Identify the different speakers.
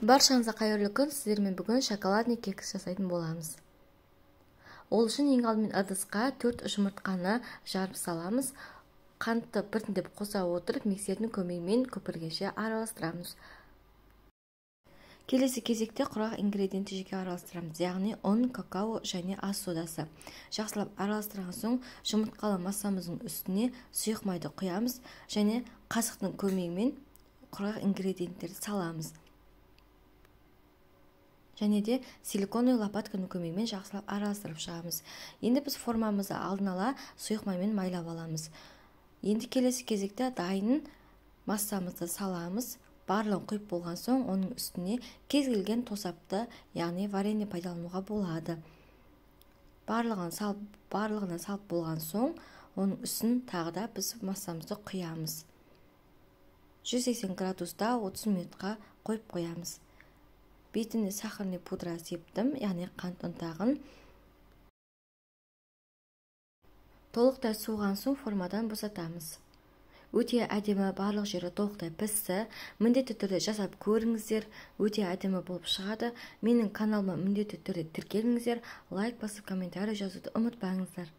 Speaker 1: Баршаңызға қайырлы күн. Сіздермен бүгін шоколадный кекс жасайтын боламыз. Ол үшін ең алдымен ыдысқа 4 жұмыртқаны жарып саламыз. Қантты біртіндеп қоса отырып, миксердің көмегімен көпіргенше араластырамыз. Келесі кезекте құрғақ ингредиентті жеке араластырамыз, яғни ұн, какао және ас содасы. Жақсылап араластырған соң жұмыртқалы массамыздың үстіне сұйық майды құямыз және қасықтың көмегімен құрғақ ингредиенттерді саламыз. Және де силиконовый лопатканың көмегімен жақсылап араластырып шығамыз. Енді біз формамызды алдын ала сұйық маймен майлап аламыз. Енді келесі кезекте дайын массамызды саламыз. Барлығын құйып болған соң оның үстіне кез келген тосапты, яғни варенье пайдалануға болады. Барлығына салып болған соң оның үстін тағы да біз массамызды құямыз. 180 градуста 30 минутқа қойып қоямыз. Бетіне сахарный пудра септім, яғни қант ұнтағын. Толықтай суыған соң формадан босатамыз. Өте әдемі, барлық жері толықтай пісті. Міндетті түрде жасап көріңіздер, өте әдемі болып шығады. Менің каналыма міндетті түрде тіркеліңіздер, лайк басып, комментарий жазуды ұмытпаңыздар.